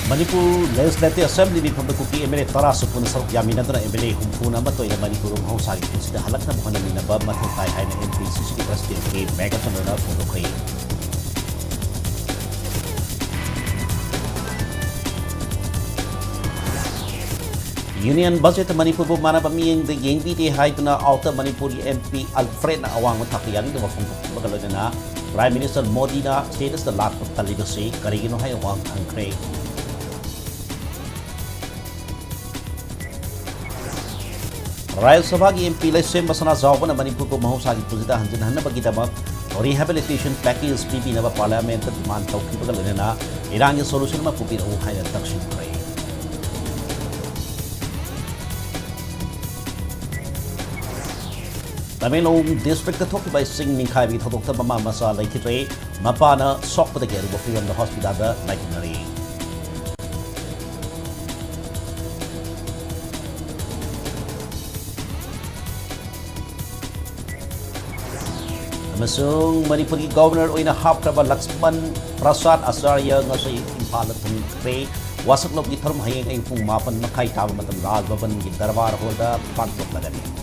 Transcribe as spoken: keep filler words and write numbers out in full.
Manipur Legislative Assembly ꯃꯤꯐꯝꯗ ꯀꯨꯀꯤ MLA ꯇꯔꯥ ꯁꯨꯞꯅ ꯁꯔꯨꯛ ꯌꯥꯃꯤꯟꯅꯗꯨꯅ MLA ꯍꯨꯝꯐꯨꯅ ꯑꯃꯠꯇ ꯑꯣꯏꯅ ꯃꯅꯤꯄꯨꯔ ꯃꯍꯧꯁꯥꯒꯤ ꯄꯨꯟꯁꯤꯗ ꯍꯜꯂꯛꯅꯕ ꯍꯣꯠꯅꯃꯤꯟꯅꯕ ꯃꯊꯧ ꯇꯥꯏ ꯍꯥꯏꯅ MPCCꯒꯤ President ꯀꯦ ꯃꯦꯘꯆꯟꯗ꯭ꯔꯅ ꯐꯣꯡꯗꯣꯛꯈ꯭ꯔꯦ꯫ Union Budget ꯃꯅꯤꯄꯨꯔꯕꯨ ꯃꯥꯟꯅꯕ ꯃꯤꯠꯌꯦꯡꯗ ꯌꯦꯡꯕꯤꯗꯦ ꯍꯥꯏꯗꯨꯅ Outer ꯃꯅꯤꯄꯨꯔꯒꯤ MP ꯑꯜꯐ꯭ꯔꯦꯗꯅ ꯑꯋꯥꯡꯕ ꯊꯥꯛꯇ ꯌꯥꯅꯤꯡꯗꯕ ꯐꯣꯡꯗꯣꯛꯈꯤꯕꯒ ꯂꯣꯏꯅꯅ Prime Minister ꯃꯣꯗꯤꯅ statusꯇ ꯂꯥꯛꯄ ꯇꯜꯂꯤꯕꯁꯤ ꯀꯔꯤꯒꯤꯅꯣ ꯍꯥꯏꯅ ꯋꯥꯍꯪ ꯍꯪꯈ꯭ꯔꯦ꯫ ꯔꯥꯖ꯭ꯌ ꯁꯚꯥꯒꯤ MP ꯂꯩꯁꯦꯝꯕ ꯁꯅꯥꯖꯥꯎꯕꯅ ꯃꯅꯤꯄꯨꯔꯕꯨ ꯃꯍꯧꯁꯥꯒꯤ ꯄꯨꯟꯁꯤꯗ ꯍꯟꯖꯤꯟꯍꯟꯅꯕꯒꯤꯗꯃꯛ rehabilitation package ꯄꯤꯕꯤꯅꯕ Parliamentꯇ demand ꯇꯧꯈꯤꯕꯒ ꯂꯣꯏꯅꯅ ꯏꯔꯥꯡꯒꯤ solution ꯑꯃ ꯄꯨꯕꯤꯔꯛꯎ ꯍꯥꯏꯅ ꯇꯛꯁꯤꯟꯈ꯭ꯔꯦ꯫ ꯇꯃꯦꯡꯂꯣꯡ districtꯇ ꯊꯣꯛꯈꯤꯕ ꯏꯁꯤꯡ ꯅꯤꯡꯈꯥꯏꯕꯒꯤ ꯊꯧꯗꯣꯛꯇ ꯃꯃꯥ ꯃꯆꯥ ꯂꯩꯈꯤꯗ꯭ꯔꯦ꯫ ꯃꯄꯥꯅ ꯁꯣꯛꯄꯗꯒꯤ ꯑꯔꯨꯕ ꯐꯤꯕꯝꯗ hospitalꯗ ꯂꯥꯏꯌꯦꯡꯅꯔꯤ꯫ ꯑꯃꯁꯨꯡ ꯃꯅꯤꯄꯨꯔꯒꯤ Governor ꯑꯣꯏꯅ ꯍꯥꯞꯈ꯭ꯔꯕ ꯂꯛꯁꯃꯟ ꯄ꯭ꯔꯁꯥꯗ ꯑꯆꯥꯔꯌ ꯉꯁꯤ ꯏꯝꯐꯥꯜꯗ ꯊꯨꯡꯈ꯭ꯔꯦ꯫ ꯋꯥꯁꯛꯂꯧꯒꯤ ꯊꯧꯔꯝ ꯍꯌꯦꯡ ꯑꯌꯨꯛ ꯄꯨꯡ ꯃꯥꯄꯟ ꯃꯈꯥꯏ ꯇꯥꯕ ꯃꯇꯝ ꯔꯥꯖ ꯚꯕꯟꯒꯤ ꯗꯔꯕꯥꯔ ꯍꯣꯜꯗ ꯄꯥꯡꯊꯣꯛꯂꯒꯅꯤ꯫